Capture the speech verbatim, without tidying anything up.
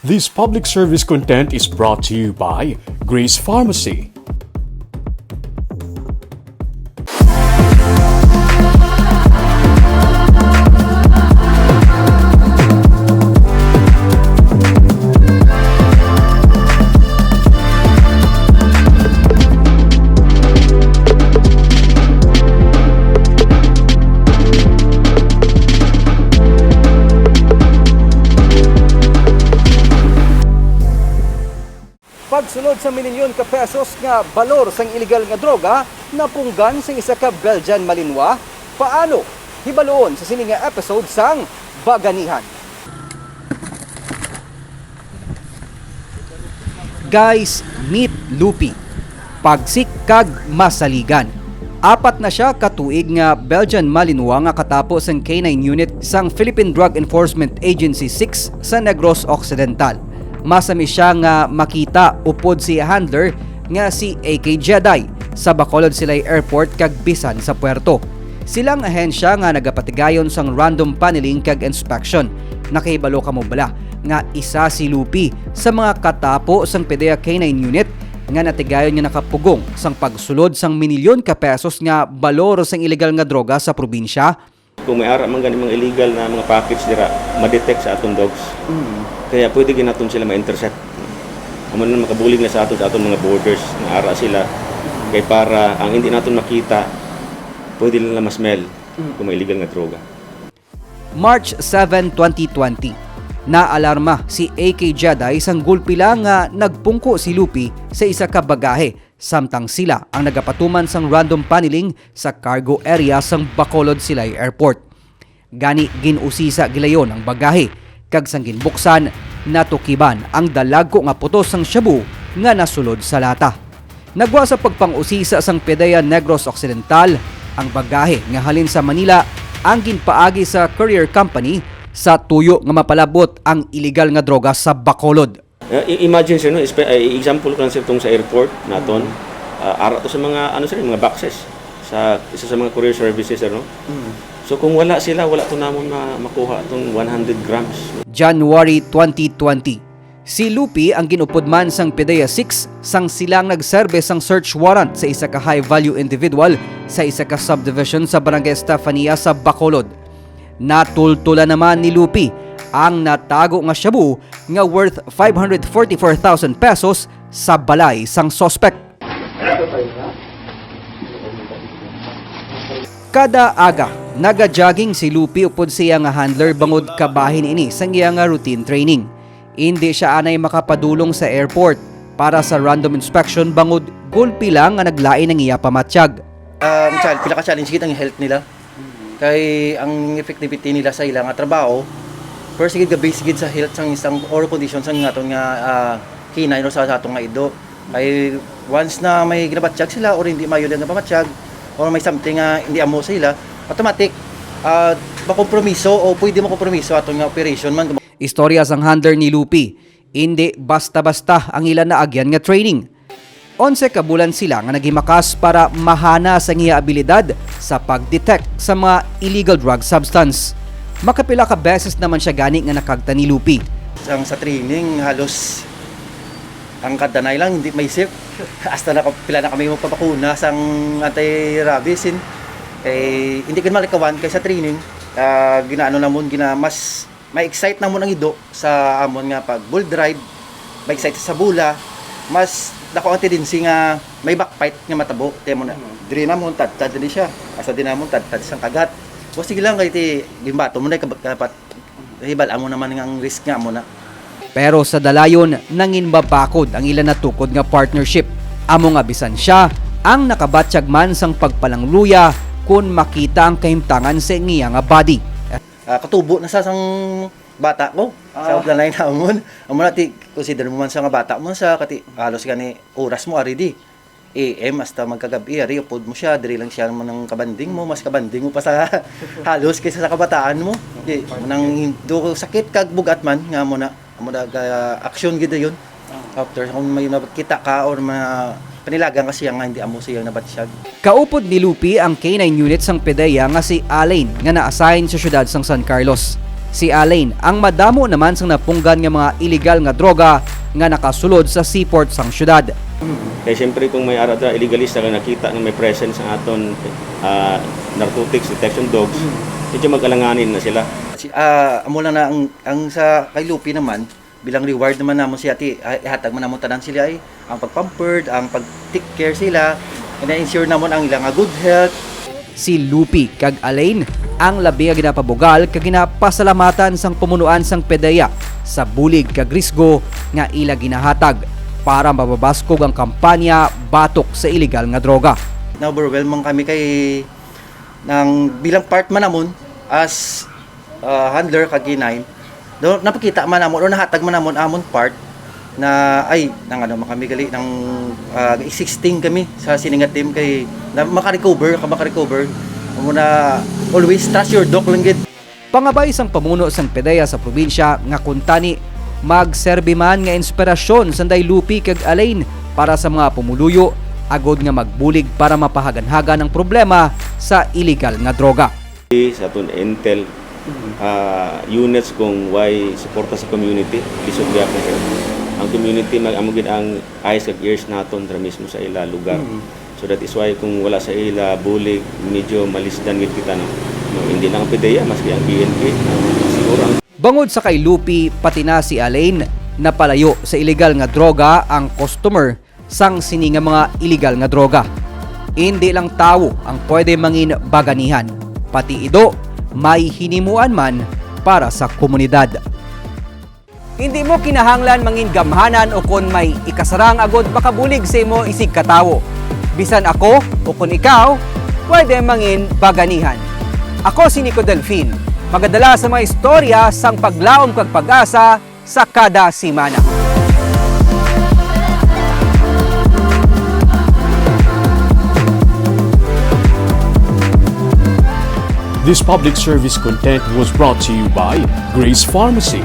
This public service content is brought to you by Grace Pharmacy. Pagsulod sa minilyon ka pesos nga balor sang iligal nga droga napunggan sang isa ka Belgian Malinois, paano? Hibaluon sa sini nga episode sang Baganihan. Guys, meet Lupi. Pagsik kag masaligan. Apat na siya ka tuig nga Belgian Malinois nga katapo sang K nine unit sang Philippine Drug Enforcement Agency six sa Negros Occidental. Masami siya nga makita upod si handler nga si A K Jedi sa Bacolod Silay Airport kag bisan sa puerto. Sila ang ahensya nga nagapatigayon sang random panneling kag inspection. Nakahibalo kamo bala nga isa si Lupi sa mga katapo sang PDEA K nine unit nga natigayon nga nakapugong sang pagsulod sang minilyon ka pesos nga balor sang iligal nga droga sa probinsya? Kung may ara man gani mga illegal na mga package dira, ma-detect sa aton dogs. Mm. Kaya pwede gyud naton sila ma-intercept. Amo na makabulig na sa aton, sa aton mga borders nga ara sila. Kay para ang hindi naton makita, pwede nila ma-smell Mm. kung may illegal nga droga. March seven, twenty twenty. Naalarma si A K Jedi sang gulpi lang nga nagpungko si Lupi sa isa ka bagahe, samtang sila ang nagapatuman sang random panneling sa cargo area sang Bacolod Silay Airport. Gani, gin-usisa gilayon ang bagahe, kag sang ginbuksan, natukiban ang dalagko nga putos sang shabu nga nasulod sa lata. Nagwa sa pagpang-usisa sang PDEA Negros Occidental, ang bagahe nga halin sa Manila ang ginpaagi sa courier company sa tuyo nga mapalabot ang iligal nga droga sa Bacolod. Eh, i-, imagine, sir, no, espe-, eh, example ko lang, sir, tong sa airport naton. Mm. Ah, ara to sa mga, ano, sir, mga boxes sa isa sa mga courier services, sir, no? Mm. So, kung wala sila, wala to namon ma-, makuha tong one hundred grams. January twenty twenty. Si Lupi ang gin-upod man sang PDEA six sang sila ang nagserbe sang search warrant sa isa ka high-value individual sa isa ka subdivision sa Barangay Estefania sa Bacolod. Natultolan naman ni Lupi ang natago nga shabu nga worth five hundred forty-four thousand pesos sa balay sang suspect. Kada aga, naga-jogging si Lupi upod sa iya nga handler bangod kabahin ini sang iya nga routine training. Indi siya anay makapadulong sa airport para sa random inspection bangod gulpi lang nga naglain ang iya pamatyag. Um, chal-, pila ka challenge gid ang health nila. Kay ang effectivity nila sa ila nga trabaho, first gid ga-base gid sa health sang isang or condition sang aton nga, ah, K nine or sa, sa aton nga ido. Kay once na may ginabatyag sila or hindi maayo lang nga pamatyag or may something nga hindi amo sa ila, automatic, ah, makompromiso o pwede makompromiso aton nga operation man. Istorya sang handler ni Lupi, indi basta-basta ang ila naagyan nga training. Onse ka bulan sila nga naghimakas para mahana sang iya abilidad sa pag-detect sa mga illegal drug substance. Makapila ka beses naman siya gani nga nakagta ni Lupi. Ang sa training, halos ang kadanay lang, hindi may sip. Hasta na, pila na kami magpabakuna sang anti-rabies, in. Eh, hindi ka malikawan kay sa training, ah, ginaano namon, gina-, mas ma-excite namon ang ido sa amon nga pag-bull drive, ma-excite sa bola, mas dako ang tendency nga may backfight nga matabo. Kaya mo na, diri namon, tadtad diri siya. Asa din namon, tadtad sang kagat. O sige lang, kay ti, gimbato mo na, kapat, hibal-an mo naman nga ang risk nga mo na. Pero sa dalayon, nangin mabakod ang ila natukod nga partnership. Amo nga bisan siya ang nakabatyag man sang pagpalangluya kun makita ang kahimtangan sa iya nga body. Ah, katubo na sa sang bata ko, sa Ah. Uplanay namon. Amo na ti, consider mo man sa nga bata mo sa kati, halos gani oras mo ari di. A M hasta magkagab-i, ari upod mo siya, diri lang siya man ang kabanding mo, mas kabanding mo pa sa halos kaysa sa kabataan mo. Di, nang do sakit kag bugat man nga mo na, amo na ga aksyon gid yun. After kung may nakita ka or ma-, panilagan ka siya nga hindi amo siya nabatyag. Kaupod ni Lupi ang K nine unit sang PDEA nga si Alain nga na-assign sa siyudad sang San Carlos. Si Alain ang madamo naman sang napunggan nga mga iligal nga droga nga nakasulod sa seaport sang syudad. Kay siyempre kung may ara dira illegalista nga nakita nga may presence ang aton ah, narcotics detection dogs, medyo mag-alanganin na sila. Si, ah, amo lang na ang, ang sa kay Lupi naman, bilang reward naman namon siya, ti, ah, ihatag man namon tanan sila ay ang pag-pampered, ang pag-take care sila, ina-ensure namon ang ila nga good health. Si Lupi kag Alain ang labi nga ginapabugal kag ginapasalamatan sang pamunuan sang PDEA sa bulig kag risgo nga ila ginahatag para mababaskog ang kampanya batok sa iligal nga droga. Na-overwhelm man kami kay nang bilang part man namon as ah, handler kag K nine, do napakita man namon o nahatag man namon amon part na ay nang ano man kami gali nang ah, existing kami sa sini nga team kay na makarecover ka makarecover amo na always trust your doc lang gid. Pangabay sang pamuno sang PDEA sa probinsya nga kuntani magserbi man nga inspirasyon sanday Lupi kag Alain para sa mga pumuluyo agod nga magbulig para mapahaganhagan ang problema sa iligal nga droga. Sa aton intel ah, units kung why suporta sa community, lisod gihapon sila. Ang community mag amo gid ang eyes kag ears naton dira mismo sa ila lugar. So that is why kung wala sa ila bulig, medyo malisdan gid kita, no. No, hindi lang ang PDEA, maski ang P N P, siguro ang Bangod sa kay Lupi pati na si Alain, napalayo sa iligal nga droga ang customer sang sini nga mga iligal nga droga. Indi lang tawo ang pwede mangin baganihan, pati ido may hinimuan man para sa komunidad. Indi mo kinahanglan mangin gamhanan ukon may ikasarang agod makabulig sa imo isig ka tawo. Bisan ako ukon ikaw, pwede mangin baganihan. Ako si Nico Delfin, magadala sa mga istorya sang paglaom kag pag-asa sa kada semana. This public service content was brought to you by Grace Pharmacy,